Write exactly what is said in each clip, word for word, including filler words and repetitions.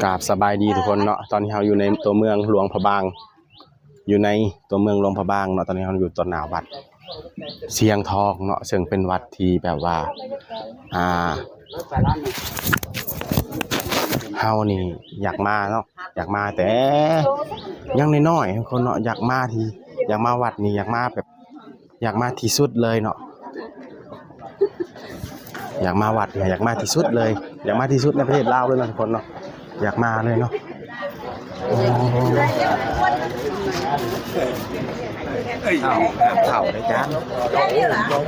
กราบสบายดีทุกคนเนาะ ตอนนี้เราอยู่ในตัวเมืองหลวงพระบาง อยู่ในตัวเมืองหลวงพระบางเนาะ ตอนนี้เราอยู่ต่อหน้าวัดเชียงทองเนาะ ซึ่งเป็นวัดที่แบบว่า อ่า เฮานี่อยากมาเนาะ อยากมาแต่ยังน้อยๆทุกคนเนาะ อยากมาที่ อยากมาวัดนี่ อยากมาแบบ อยากมาที่สุดเลยเนาะ อยากมาวัดเนี่ย อยากมาที่สุดเลย อยากมาที่สุดในประเทศลาวเลยนะทุกคนเนาะ อยากมาเลยเนาะ โอ้ เข่าเลยจ้า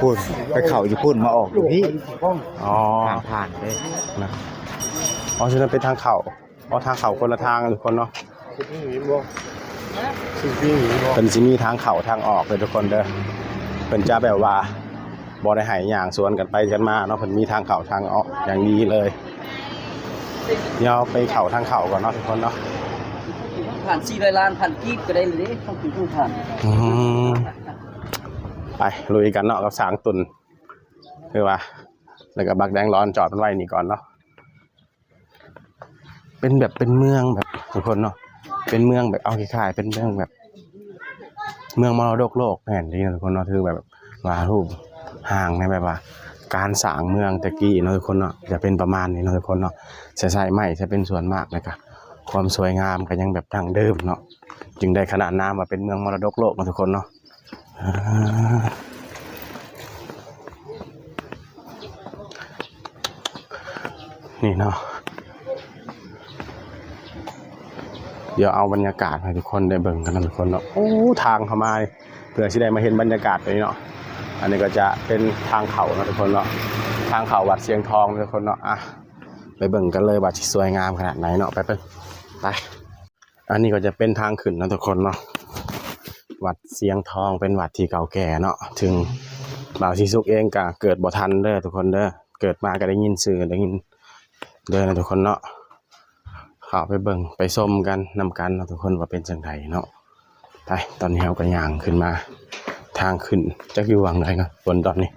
พุ่น ไปเข่าอยู่พุ่นมาออกอยู่พี่ อ๋อ ทางผ่านเลย นะ อ๋อ ฉะนั้นเป็นทางเข่า อ๋อ ทางเข่าคนละทางทุกคนเนาะ เพิ่นสิมีทางเข้าทางออกเลยทุกคนเด้อ เพิ่นจะแบบว่าบ่ได้ให้ย่างสวนกันไปกันมาเนาะ เพิ่นมีทางเข้าทางออกอย่างดีเลย เดี๋ยวไปเข้าทางเข้าก่อนเนาะทุกคนเนาะ ผ่านสี่ร้อยล้าน พัน กีบก็ได้เลยเด้ ต้องถึงต้องผ่าน อืม ไปลุยกันเนาะกับสางตุ่น คือว่า แล้วก็บักแดงร้อนจอดมันไว้นี่ก่อนเนาะ เป็นแบบเป็นเมืองแบบทุกคนเนาะ เป็นเมืองแบบเอาคล้ายๆเป็นเมืองแบบ เมืองมรดกโลกแม่นเด้เนาะทุกคนเนาะ คือแบบว่าฮู้ ห่างในแบบว่า การสร้างเมืองแต่กี้เนาะทุกคนเนาะ จะเป็นประมาณนี้เนาะทุกคนเนาะ ใช้ไม้ใช้เป็นส่วนมาก แล้วก็ความสวยงามก็ยังแบบดั้งเดิมเนาะ จึงได้ขนานนามว่าเป็นเมืองมรดกโลกเนาะทุกคนเนาะ อ่า นี่เนาะ เดี๋ยวเอาบรรยากาศให้ทุกคนได้เบิ่งกันนะทุกคนเนาะ โอ้ ทางเข้ามานี่ เพื่อสิได้มาเห็นบรรยากาศตัวนี้เนาะ อันนี้ก็จะเป็นทางเข้านะทุกคนเนาะ ทางเข้าวัดเชียงทองนะทุกคนเนาะ อ่ะ ไปเบิ่งกันเลยว่าสิสวยงามขนาดไหนเนาะ ไปเบิ่ง ไป อันนี้ก็จะเป็นทางขึ้นนะทุกคนเนาะ วัดเชียงทองเป็นวัดที่เก่าแก่เนาะ ถึงบ่าวศรีสุขเองก็เกิดบ่ทันเด้อทุกคนเด้อ เกิดมาก็ได้ยินชื่อได้ยินเด้อนะทุกคนเนาะ เข้าไปเบิ่งไปชมกันนำกันเนาะทุกคนว่าเป็นจั่งใดเนาะ ไป ตอนนี้เราก็ย่างขึ้นมา ทางขึ้นจักอยู่หว่างใดเนาะ บนตอนนี้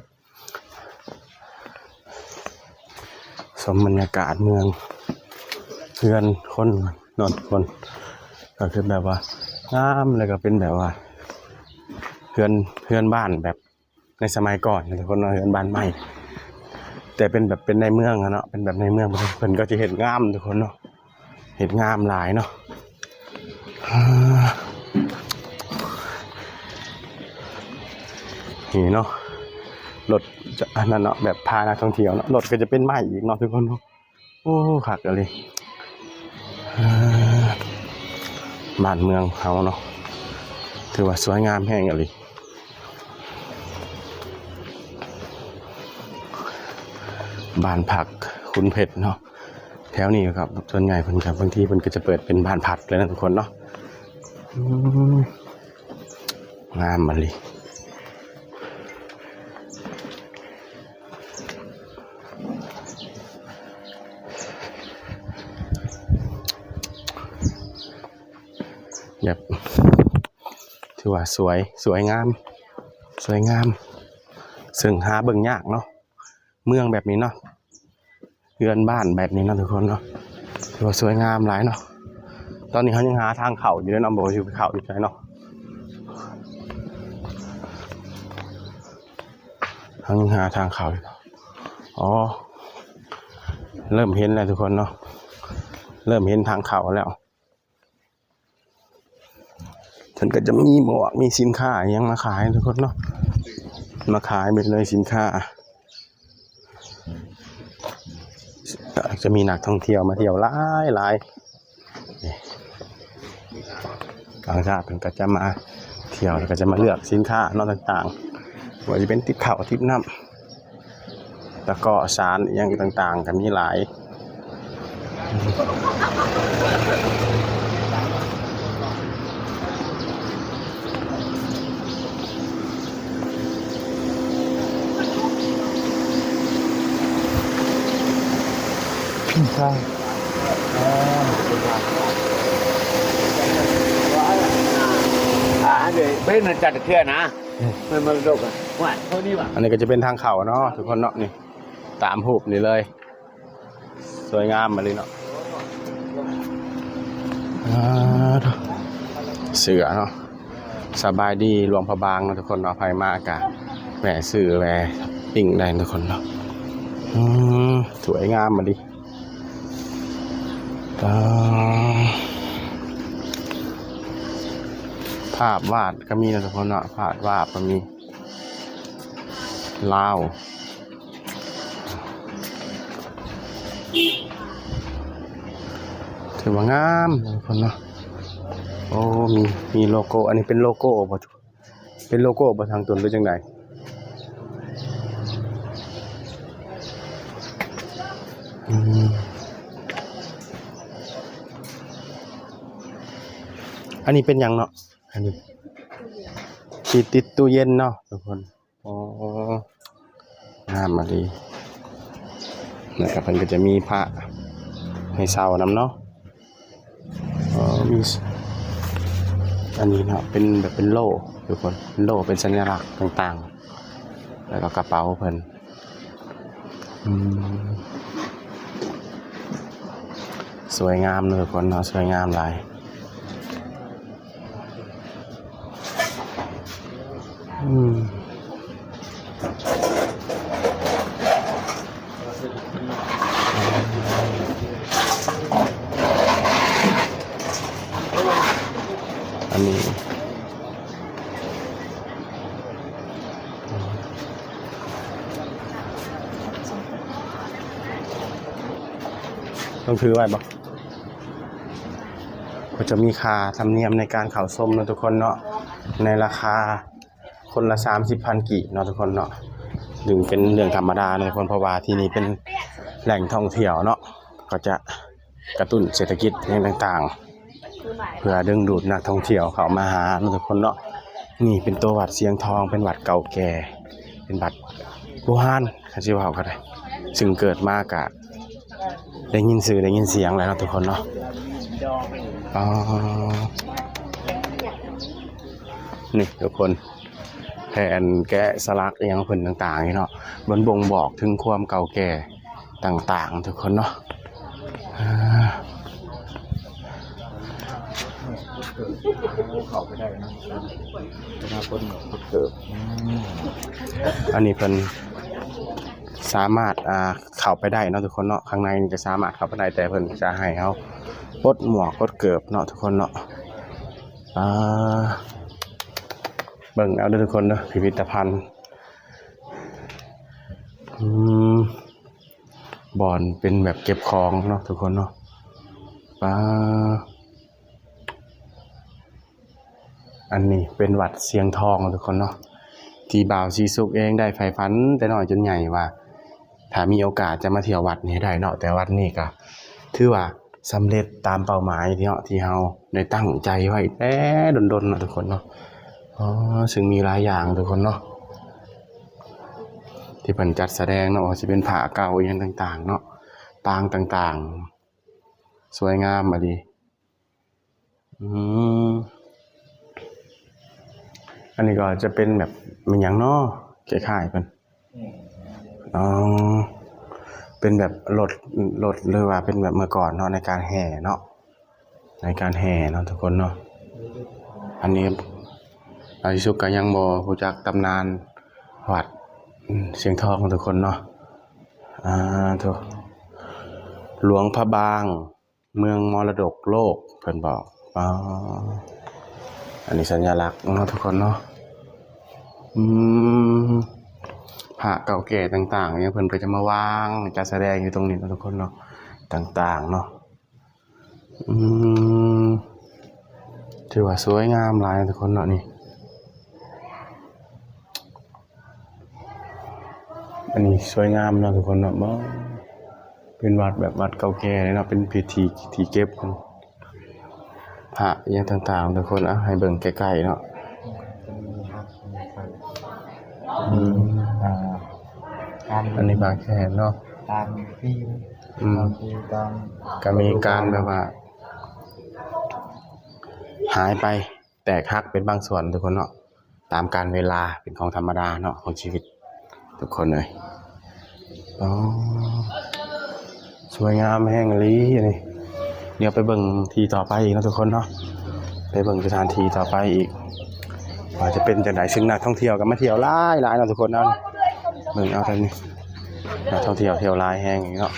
ชมบรรยากาศเมือง เฮือนคนเนาะทุกคน ก็คือแบบว่างาม แล้วก็เป็นแบบว่า เฮือน เฮือนบ้านแบบในสมัยก่อนนะทุกคนเนาะ เฮือนบ้านไม้ แต่เป็นแบบเป็นในเมืองอะเนาะ เป็นแบบในเมือง เพิ่นก็จะเฮ็ดงามทุกคนเนาะ เฮ็ดงามหลายเนาะ อ่า นี่เนาะ รถจะอันนั้นเนาะ แบบพานักท่องเที่ยวเนาะ รถก็จะเป็นไม้อีกเนาะทุกคนเนาะ โอ้ คักอีหลี อ่า บ้านเมืองเฮาเนาะ ถือว่าสวยงามแฮงอีหลี บ้านพักขุนเพชรเนาะ แถวนี้ครับ ส่วนใหญ่เพิ่นก็ บางทีเพิ่นก็จะเปิดเป็นบ้านพักเลยนะทุกคนเนาะ อืม งามอีหลี แบบ ถือว่าสวย สวยงาม สวยงาม ซึ่งหาเบิ่งยากเนาะ เมืองแบบนี้เนาะ เฮือนบ้านแบบนี้เนาะทุกคนเนาะ ถือว่าสวยงามหลายเนาะ ตอนนี้เขายังหาทางเข้าอยู่เลยเนาะ บ่ว่าสิเข้าอยู่ไสเนาะ เขายังหาทางเข้าอยู่ อ๋อ เริ่มเห็นแล้วทุกคนเนาะ เริ่มเห็นทางเข้าแล้ว เพิ่นก็จะมีหมวก มีสินค้าอิหยังมาขายทุกคนเนาะ มาขายหมดเลยสินค้า จะมีนักท่องเที่ยวมาเที่ยวหลายหลาย นี่ ต่างชาติเพิ่นก็จะมาเที่ยว แล้วก็จะมาเลือกสินค้าเนาะต่างๆ ว่าจะเป็นติบข้าวติบน้ำ แล้วก็สารอิหยังต่างๆ ก็มีหลาย ใช่ อ่า เดี๋ยวเพิ่นจัดเทื่อนะ มันมาดกอ่ะ ว่าเท่านี้ว่ะ อันนี้ก็จะเป็นทางเข้าเนาะทุกคนเนาะ นี่ ตามรูปนี่เลย สวยงามมาเลยเนาะ อ่า เสือเนาะ สบายดีหลวงพระบางเนาะทุกคนเนาะ ไผมากะแวะซื้อแวะปิ้งได้ทุกคนเนาะ อืม สวยงามมาดิ อ่า ภาพวาดก็มีนะทุกคนเนาะ ภาพวาดก็มี ลาว ถือว่างามทุกคนเนาะ โอ้ มี มีโลโก้ อันนี้เป็นโลโก้บ่ เป็นโลโก้บ่ทางตนหรือจังใด อืม อันนี้เป็นหยังเนาะ อันนี้ที่ติดตู้เย็นเนาะทุกคน โอ้ งามมาดี นะครับ เพิ่นก็จะมีพระให้เช่านำเนาะ เอ่อ มี อันนี้เนาะ เป็นแบบเป็นโล่ทุกคน เป็นโล่ เป็นสัญลักษณ์ต่างๆ แล้วก็กระเป๋าเพิ่น อืม สวยงามเลยทุกคนเนาะ สวยงามหลาย อืม อันนี้ ต้องถือไว้บ่ ก็จะมีค่าธรรมเนียมในการเข้าชมนะทุกคนเนาะ ในราคาคนละสามสิบพันกีบเนาะทุกคนเนาะ ถึงเป็นเรื่องธรรมดานะทุกคน เพราะว่าที่นี่เป็นแหล่งท่องเที่ยวเนาะ ก็จะกระตุ้นเศรษฐกิจอย่างต่างๆ เพื่อดึงดูดนักท่องเที่ยวเข้ามาหานะทุกคนเนาะ นี่เป็นตัววัดเสียงทอง เป็นวัดเก่าแก่ เป็นวัดโบราณ คันสิเว้าก็ได้ ซึ่งเกิดมากะได้ยินชื่อได้ยินเสียงแล้วเนาะทุกคนเนาะ อ๋อ นี่ทุกคน แผ่นแกะสลักอิหยังเพิ่นต่างๆนี่เนาะ มันบ่งบอกถึงความเก่าแก่ต่างๆ ทุกคนเนาะ อ่า เข้าไปได้นะ เป็นหน้าคนเหมือนคนเกิด อืม อันนี้เพิ่นสามารถ อ่า เข้าไปได้เนาะทุกคนเนาะ ข้างในนี่จะสามารถเข้าไปได้ แต่เพิ่นจะให้เฮาปลดหมวกปลดเกิบเนาะทุกคนเนาะ อ่า เบิ่งเอาเด้อทุกคนเด้อ พิพิธภัณฑ์ อืม บ่อนเป็นแบบเก็บของเนาะทุกคนเนาะ ป๊า อันนี้เป็นวัดเสียงทองทุกคนเนาะ ที่บ่าวศรีสุขเองได้ใฝ่ฝันแต่น้อยจนใหญ่ว่า ถ้ามีโอกาสจะมาเที่ยววัดนี้ให้ได้เนาะ แต่วัดนี้ก็ถือว่าสำเร็จตามเป้าหมายที่เนาะ ที่เฮาได้ตั้งใจไว้แต่ดนๆเนาะทุกคนเนาะ อ๋อ ซึ่งมีหลายอย่างทุกคนเนาะ ที่เพิ่นจัดแสดงเนาะ ว่าสิเป็นผ้าเก่าอิหยังต่างๆเนาะ ปางต่างๆ สวยงามอะดี อืม อันนี้ก็จะเป็นแบบ มันหยังเนาะ คล้ายๆกัน อ๋อ เป็นแบบรถ รถ หรือว่าเป็นแบบเมื่อก่อนเนาะ ในการแห่เนาะ ในการแห่เนาะทุกคนเนาะ อันนี้ อาทิสุกก็ยังบ่รู้จักตำนานวัด อืม เสียงทองทุกคนเนาะ อ่า โถ่ หลวงพระบาง เมืองมรดกโลก เพิ่นบอก อ๋อ อันนี้สัญลักษณ์เนาะทุกคนเนาะ อืม พระเก่าแก่ต่างๆเนี่ย เพิ่นก็จะมาวางจัดแสดงอยู่ตรงนี้เนาะทุกคนเนาะ ต่างๆเนาะ อืม ถือว่าสวยงามหลายนะทุกคนเนาะนี่ อันนี้สวยงามเนาะทุกคนเนาะ บ่ เป็นวัดแบบวัดเก่าแก่เลยเนาะ เป็นพิธีที่เก็บพระอย่างต่างๆ ทุกคน อ่ะ ให้เบิ่งใกล้ๆเนาะ จะมีฮักมีใคร อืม อ่า การ อันนี้บางแขนเนาะ การปีน อืม การปีนตาม ก็มีการแบบว่า หายไป แตกหักเป็นบางส่วนทุกคนเนาะ ตามกาลเวลาเป็นของธรรมดาเนาะ ของชีวิตทุกคนเลย อ๋อ สวยงามแฮงอีหลีอันนี้ เดี๋ยวไปเบิ่งที่ต่อไปอีกเนาะทุกคนเนาะ ไปเบิ่งสถานที่ต่อไปอีก ว่าจะเป็นจังใด ซึ่งนักท่องเที่ยวก็มาเที่ยวหลายหลายเนาะทุกคนเนาะ เบิ่งเอาทางนี้ นักท่องเที่ยวเที่ยวหลายแฮงอีกเนาะ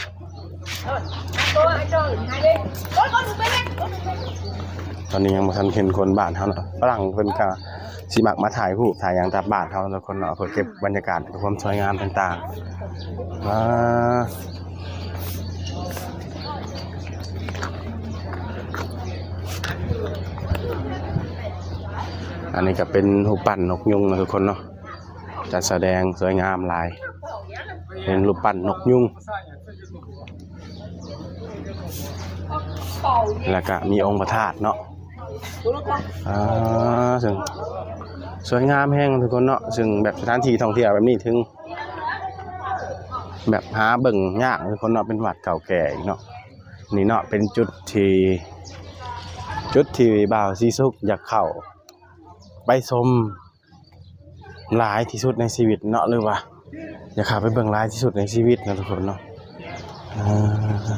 ตอนนี้ยังบ่ทันเห็นคนบ้านเฮาเนาะ ฝรั่งเพิ่นก็สิมักมาถ่ายรูปถ่ายหยังตามบ้านเฮาเนาะทุกคนเนาะ เพื่อเก็บบรรยากาศความสวยงามต่างๆ อ่า อันนี้ก็เป็นรูปปั้นนกยูงนะทุกคนเนาะ จัดแสดงสวยงามหลาย เป็นรูปปั้นนกยูง แล้วก็มีองค์พระธาตุเนาะ อ่า ซึ่งสวยงามแฮงทุกคนเนาะ ซึ่งแบบสถานที่ท่องเที่ยวแบบนี้ถึง แบบหาเบิ่งยากทุกคนเนาะ เป็นวัดเก่าแก่อีกเนาะ นี่เนาะ เป็นจุดที่ จุดที่บ่าวศรีสุขอยากเข้าไปชมหลายที่สุดในชีวิตเนาะ หรือว่าอยากเข้าไปเบิ่งหลายที่สุดในชีวิตนะทุกคนเนาะ อ่า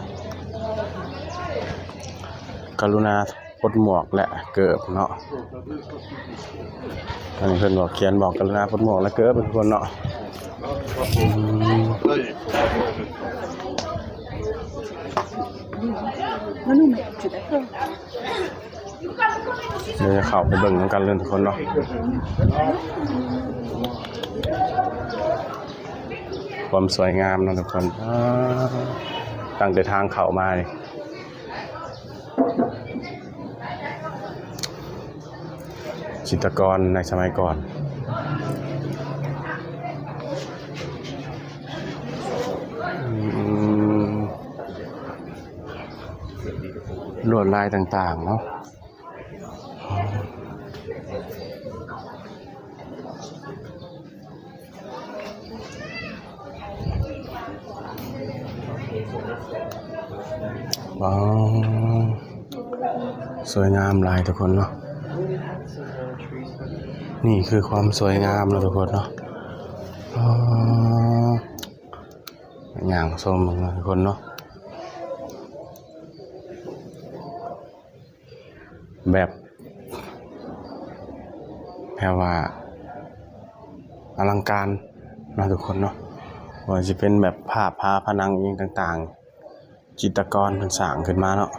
กรุณาปลดหมวกและเกิบเนาะ อันนี้เพิ่นบอก เขียนบอกกรุณาปลดหมวกและเกิบทุกคนเนาะ อืม เดี๋ยวจะเข้าไปเบิ่งนำกันเลยทุกคนเนาะ ความสวยงามเนาะทุกคน อ่า ตั้งแต่ทางเข้ามานี่ จิตรกรในสมัยก่อน อืม ลวดลายต่างๆ เนาะ ว้าว สวยงามหลายทุกคนเนาะ นี่คือความสวยงามเนาะทุกคนเนาะ อ๋อ ย่างชมเบิ่งนะทุกคนเนาะ แบบ แบบว่า อลังการเนาะทุกคนเนาะ ว่าสิเป็นแบบภาพฝาผนังอีหยังต่างๆ จิตรกรเพิ่นสร้างขึ้นมาเนาะ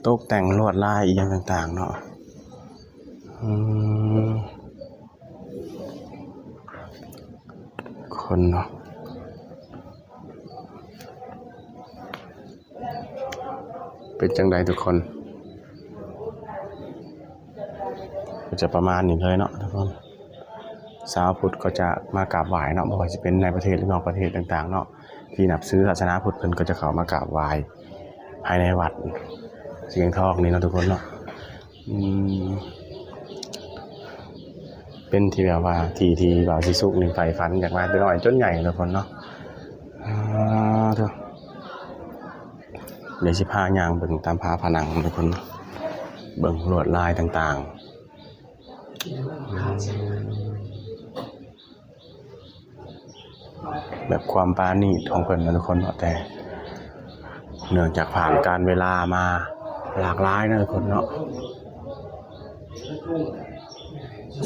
ตกแต่งลวดลายอีหยังต่างๆ เนาะ อืม คนเนาะ เป็นจังใดทุกคน ก็จะประมาณนี้เลยเนาะทุกคน ชาวพุทธก็จะมากราบไหว้เนาะ บ่ว่าจะเป็นในประเทศหรือนอกประเทศต่างๆ เนาะ ที่นับถือศาสนาพุทธเพิ่นก็จะเข้ามากราบไหว้ภายในวัดเสียงทองนี่เนาะทุกคนเนาะ อืม เป็นที่แบบว่าที่ ที่บ่าวศรีสุขนี่ใฝ่ฝันอยากมาแต่น้อยจนใหญ่ทุกคนเนาะ อ่า เถอะ เดี๋ยวสิพาย่างเบิ่งตามฝาผนังทุกคนเนาะ เบิ่งลวดลายต่างๆ แบบความปราณีตของเพิ่นนะทุกคนเนาะ แต่เนื่องจากผ่านกาลเวลามาหลากหลายนะทุกคนเนาะ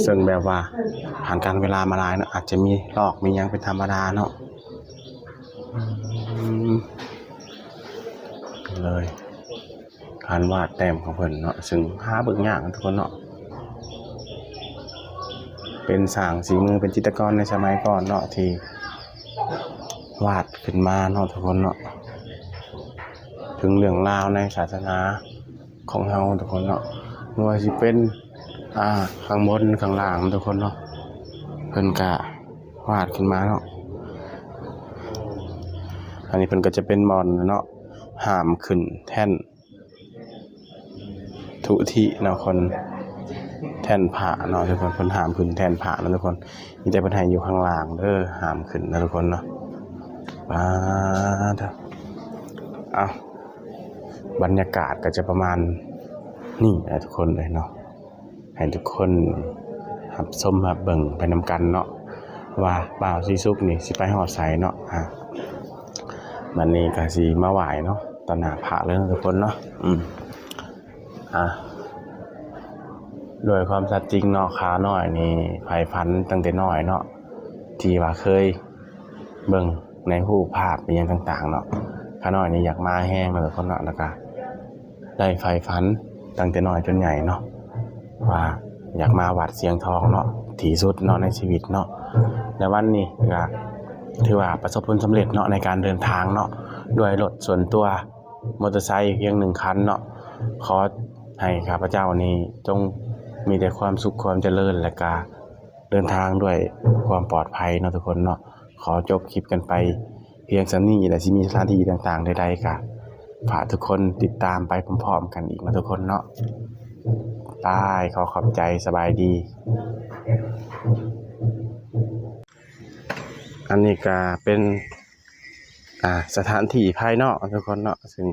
ซึ่งแบบว่าผ่านกาลเวลามาหลายเนาะ อาจจะมีลอกมีหยังเป็นธรรมดาเนาะ อืม เลย การวาดแต้มของเพิ่นเนาะ ซึ่งหาเบิ่งยากนะทุกคนเนาะ เป็นสร้างฝีมือ เป็นจิตรกรในสมัยก่อนเนาะ ที่วาดขึ้นมาเนาะทุกคนเนาะ ถึงเรื่องราวในศาสนาของเฮาทุกคนเนาะ บ่ว่าสิเป็น อ่า ข้างบนข้างล่างทุกคนเนาะ เพิ่นกะวาดขึ้นมาเนาะ อันนี้เพิ่นก็จะเป็นบ่อนเนาะ ห้ามขึ้นแท่น ทุติเนาะคน แท่นพระเนาะทุกคน เพิ่นห้ามขึ้นแท่นพระเนาะทุกคน มีแต่เพิ่นให้อยู่ข้างล่างเด้อ ห้ามขึ้นนะทุกคนเนาะ ป๊าด เอา บรรยากาศก็จะประมาณนี้นะทุกคนเลยเนาะ ให้ทุกคนรับชมรับเบิ่งไปนำกันเนาะ ว่าบ่าวศรีสุขนี่สิไปฮอดไสเนาะ อ่ะ บัดนี้ก็สิมาไหว้เนาะ ต ต่อหน้าพระเลยนะทุกคนเนาะ อืม อ่ะ ด้วยความสัตย์จริงเนาะ ข้าน้อยนี่ใฝ่ฝันตั้งแต่น้อยเนาะ ที่ว่าเคยเบิ่งในรูปภาพอหย่างต่างๆเนาะ ข้าน้อยนี่อยากมาแฮงเนาะทุกคนเนาะ แล้วก็ได้ใฝ่ฝันตั้งแต่น้อยจนใหญ่เนาะ ว่าอยากมาวัดเสียงทองเนาะ ที่สุดเนาะในชีวิตเนาะ ในวันนี้ก็ถือว่าประสบผลสำเร็จเนาะในการเดินทางเนาะ ด้วยรถส่วนตัว มอเตอร์ไซค์เพียงหนึ่งคันเนาะ ขอให้ข้าพเจ้านี้จงมีแต่ความสุขความเจริญ และก็เดินทางด้วยความปลอดภัยเนาะทุกคนเนาะ ขอจบคลิปกันไปเพียงส่ำนี้ และสิมีสถานที่ต่างๆใดๆก็ฝากทุกคนติดตามไปพร้อมๆกันอีกเนาะทุกคนเนาะ บาย ขอขอบใจ สบายดี อันนี้ก็เป็น อ่า สถานที่ภายนอกทุกคนเนาะ ซึ่ง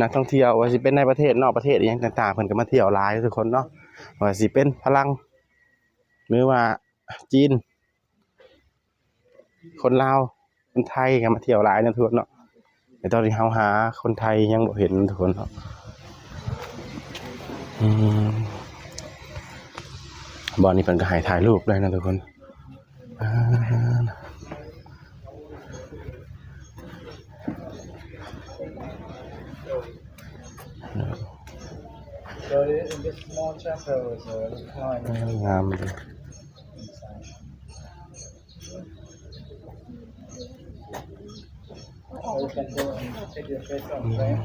นักท่องเที่ยวว่าสิเป็นในประเทศนอกประเทศอหย่างต่างๆ เพิ่นก็มาเที่ยวหลายทุกคนเนาะ ว่าสิเป็นฝรั่ง หรือว่าจีน คนลาว คนไทยก็มาเที่ยวหลายนะทุกคนเนาะ แต่ตอนนี้เฮาหาคนไทยยังบ่เห็นทุกคนเนาะ อืม บ่อนนี้เพิ่นก็ให้ถ่ายรูปได้นะทุกคน อ่า So in this small chapel is a recline งามเลย inside. So you can go and take your face off, right?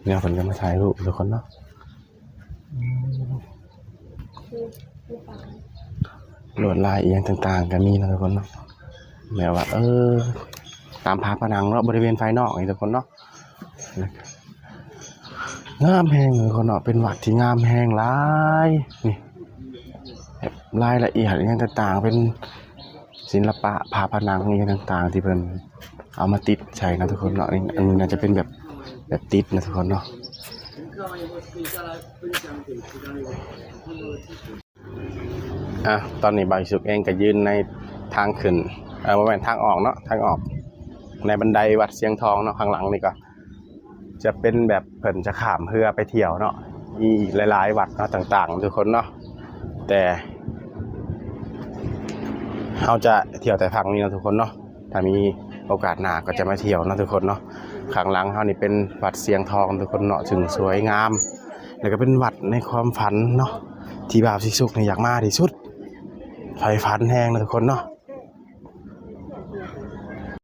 เนี่ยเพิ่นก็มาถ่ายรูปทุกคนเนาะ อืม ลวดลายอีหยังต่างๆก็มีนะทุกคนเนาะ แบบว่า เออ ตามฝาผนังเนาะ บริเวณภายนอกนี่ทุกคนเนาะ งามแฮงทุกคนเนาะ เป็นวัดที่งามแฮงหลาย นี่ แบบรายละเอียดอีหยังต่างๆ เป็นศิลปะฝาผนังอีหยังต่างๆ ที่เพิ่นเอามาติดใส่นะทุกคนเนาะ อันนี้ อันนี้น่าจะเป็นแบบ แบบติดนะทุกคนเนาะ อ่ะ ตอนนี้บ่าวสุกเองก็ยืนในทางขึ้น เออ บ่แม่นทางออกเนาะ ทางออก ในบันไดวัดเสียงทองเนาะ ข้างหลังนี่ก็ จะเป็นแบบเพิ่นจะข้ามเฮือไปเที่ยวเนาะ มีอีกหลายๆวัดเนาะ ต่างๆ ทุกคนเนาะ แต่เฮาจะเที่ยวแต่ฝั่งนี้เนาะทุกคนเนาะ ถ้ามีโอกาสหน้าก็จะมาเที่ยวเนาะทุกคนเนาะ ข้างหลังเฮานี่เป็นวัดเสียงทองทุกคนเนาะ ซึ่งสวยงาม แล้วก็เป็นวัดในความฝันเนาะ ที่บ่าวสิสุกนี่อยากมาที่สุด ใฝ่ฝันแฮงนะทุกคนเนาะ